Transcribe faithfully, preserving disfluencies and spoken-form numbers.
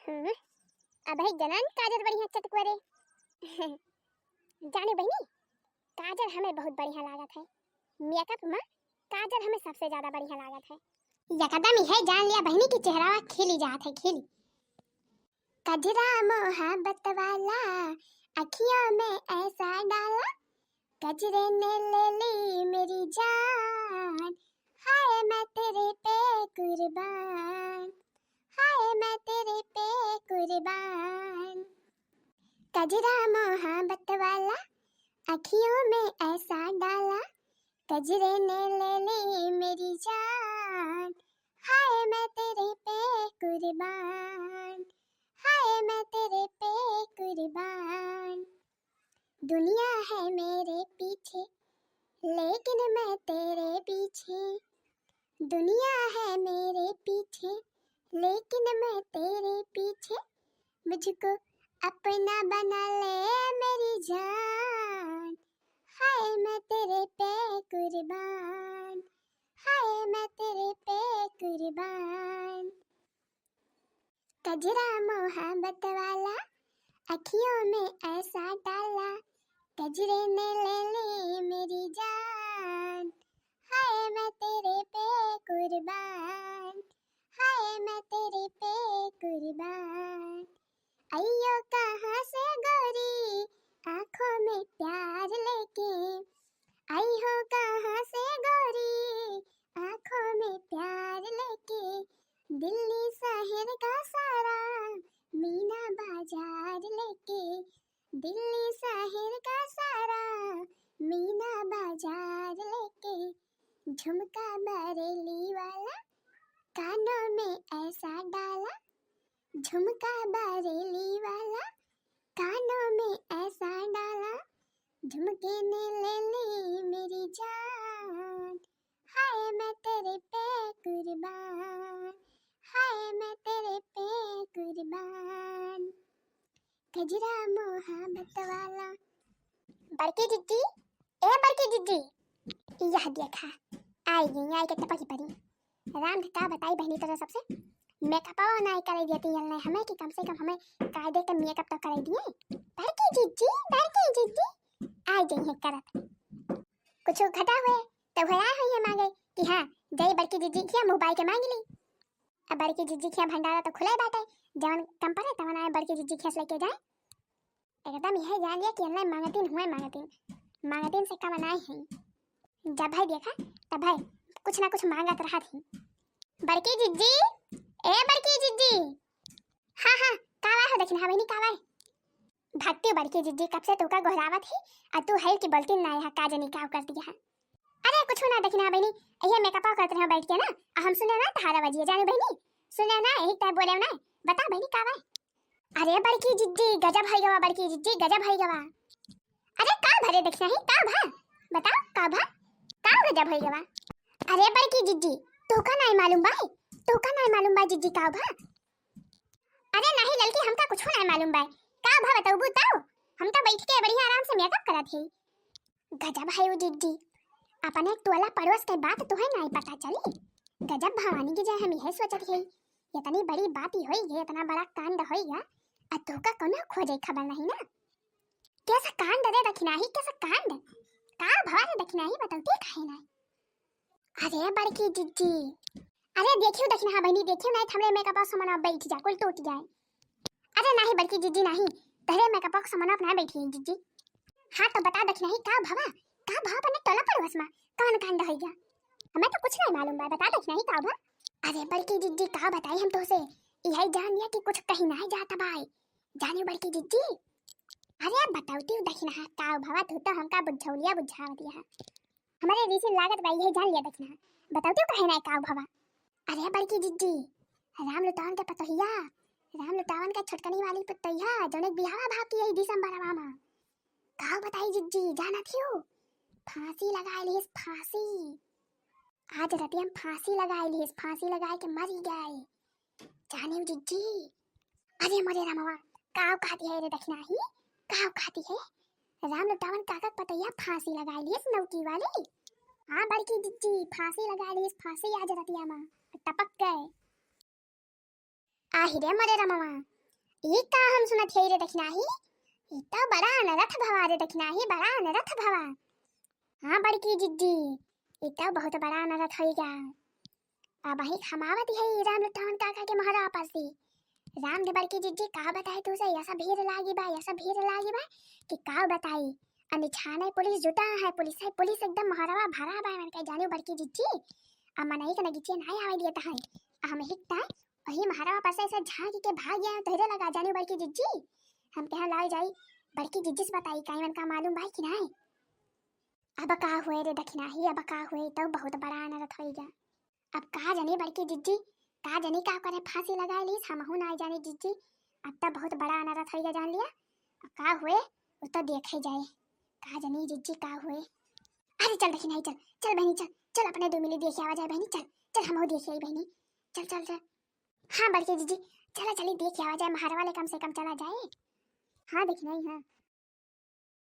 हम्म, अबही जनान काजर बढ़िया चटकुआ रे। जाने बहिनी, काजर हमें बहुत बढ़िया लागत है। मेकअप में काजर हमें सबसे ज्यादा बढ़िया लागत है। एकदम इहे जान लिया बहिनी कि चेहरा खिली जात है, खिली। कजरा मोहब्बत वाला अखियों में ऐसा डाला, कजरे ने ले ली मेरी जान, हाय मैं तेरे पे कुर्बान, हाय मैं तेरे पे कुर्बान। कजरा मोहब्बत वाला अखियों में ऐसा डाला, कजरे ने ले ली मेरी जान, हाय मैं तेरे पे कुर्बान, हाय मैं तेरे पे कुर्बान। दुनिया है मेरे पीछे, लेकिन मैं तेरे पीछे। दुनिया है मेरे पीछे, लेकिन मैं तेरे पीछे। मुझको अपना बना ले मेरी जान, हाय मैं तेरे पे कुर्बान, हाय मैं तेरे पे कुर्बान। कजरा मोहब्बत वाला अखियों में ऐसा डाला, कजरे ने ले ली मेरी जान, हाय मैं तेरे पे कुर्बान, हाय मैं तेरे पे कुर्बान। आई हो कहाँ से गोरी आँखों में प्यार लेके, आई हो कहाँ से गोरी आँखों में प्यार लेके, दिल्ली शहर का सारा मीना बाजार लेके, दिल्ली शहर का सारा मीना बाजार लेके। झुमका बरेली वाला कानों में ऐसा डाला, झुमका बरेली वाला कानों में ऐसा डाला, झुमके ने ले ली मेरी जान, हाय मैं तेरे पे कुर्बान, हाय मैं तेरे पे कुर्बान। कजरा मोहब्बत वाला। बड़की जिज्जी, ए बड़की जिज्जी, यह देखा, आई गई, आई के टपकी परी। राम के का बताई बहिनी तोरा सबसे, मेकअपवा नाई करे देती हमें कि कम से कम हमें कायदे के मेकअप तो करे दिए। बड़की जिज्जी, बड़की जिज्जी, आई गई है करत। कुछ घटा हुए तो हुआ हुई है मांगे कि हाँ, जाई बड़की जिज्जी खिया मुँह बाई के मांग ली। अब बड़की जिज्जी खिया भंडारा तो खुले बाटे, जवन कम पड़े तवन आए बड़की जिज्जी खिया से लेके जाए। एकदम यह जान लिया कि अन्ना मांगतीन हुए मांगतीन, मांगतीन से कम नाई है। जब भाई देखा तब भाई कुछ ना कुछ मांगत रहत ही। बड़की जिज्जी, ए बड़की जिज्जी। हाँ हाँ, का बाय हो दखिनहा बहिनी, का बाय? भक्ति बड़की जिज्जी कब से तोका गोहरावत ही, आ तू है कि बोलती ना यहाँ का जनी का करती है। अरे कुछ ना दखिनहा बहिनी, ये मेकअप करत रहे बैठ के ना, आ हम सुने ना तहारा बजिए जाने बहिनी, सुने ना यही टाइप बोले ना, बता बहिनी का बाय? अरे बड़की जिज्जी गजब है गवा, बड़की जिज्जी गजब है गवा। अरे का भरे दखिनहा ही का भा, बताओ का भा, का गजब है गवा? अरे बड़की जिज्जी तोका नाई मालूम बाय, तोका नाई मालूम बाय जिज्जी का भा? अरे नाही ललकी, हमका कुछो नाही मालूम बाय। का भा बतौबू तौ? हम तो बैठ के बढ़िया आराम से मेकअप करत ही। गजब है उ जिज्जी, अपने टोला पड़ोस के बात तुहे नाही पता चली। गजब भवानी की जय, हम यह सोचत ही, इतनी बड़ी बात ही होई है, इतना बड़ा कांड होई है, आ तोका कोनो खोजे खबर नहीं ना। कैसा कांड रे दखिनहा ही, कैसा कांड? का भवा रे दखिनहा ही, बतौती काहे नाही? अरे बड़की जिज्जी, अरे देखियो दखिनहा बहिनी, देखियो नाही त हमरे मेकअप सामान बैठ जाए, कुल टूट जाए। अरे नाही बड़की जिज्जी नाही, तहरे मेकअप सामान ना बैठी है जिज्जी। हाँ तो बता दखिनहा ही का भवा, का भवा अपने टोला पड़ोस मा कौन कांड होई गया? हमें तो कुछ नाही मालूम बाय, बता दखिनहा ही का भवा। अरे बड़की जिज्जी का बताई हम तोसे, यही जान लिया कि कुछ कहीं नाही जाता बाय, जाने बड़की जिज्जी। अरे बतौती हूँ दखिनहा का भवा, तू तो हमका बुझौलिया बुझावतिया है। हमरे रीसी लागत बा, यही जान लिया दखिनहा। बतौती हूँ काहे नाही का भवा। अरे बड़की जिज्जी, राम लुटावन के पतोहिया, राम लुटावन के छोटकनी वाली पतोहिया, जौने बियाहवा भाव की यही दिसंबरवा मा। का बताई जिज्जी, जानत हियो? फांसी लगाए लिहिस, फांसी। आज रतिया में फांसी लगाए लिहिस, फांसी लगाए के मरी गए। जाने हो जिज्जी? अरे मोरे रामवा, का कहती है रे दखिनहा ही? का कहती है? राम लुटावन काका के पतोहिया फांसी लगाए लिहिस नौकी वाली। हाँ बड़की जिज्जी, फांसी लगाए लिहिस, फांसी आज रतिया मा टपक गए। आहि रे मोरे रमवा, ई का हम सुनत हई रे दखिनाही? ई तो बड़ा अनरथ भवा रे दखिनाही, बड़ा अनरथ भवा। हाँ बड़की जिज्जी, ई तो बहुत बड़ा अनरथ होइगा। अबहीं हम आवत हई राम लुटावन काका के महरवा पर से। राम दे बड़की जिज्जी, का बताई तुसे, ऐसा भीड़ लागी बा, ऐसा भीड़ लागी बा कि का बताई। अनिछाने पुलिस जुटा है, पुलिस है, पुलिस एकदम महरवा भरा बा, मन के जानियो बड़की जिज्जी। अब मनई के नगीचे नाहीं आवे दियत है। हम हिकता वही महरवा पर से ऐसे झांक के भाग गया, तोहरे लगा जानियो बड़की जिज्जी। हम कहा लाग जाई, बड़की जिज्जी से बताई, काई मन का मालूम बा कि नाहीं। अब का हुए रे दखिनाही, अब का हुए, तो बहुत बड़ा अनरथ होइगा। अब का जानी बड़की जिज्जी, का जानी का करे फांसी लगाए लीस, हमहू नाहीं जानी जिज्जी। अब तो बहुत बड़ा अनरथ होइगा जान लिया। अब का हुए, वो तो देखे जाए, का जानी जिज्जी का हुए। अरे चल दखिनाही, चल, चल बहनी, चल, चल अपने दो मिली देखे आवा जाए बहनी, चल, चल हमहू देखे आई बहनी, चल, चल, चल। हाँ बड़की जिज्जी, चला चली देखे आवा जाए, महरवा ले कम से कम चला जाए। हाँ दखिनाही, हाँ।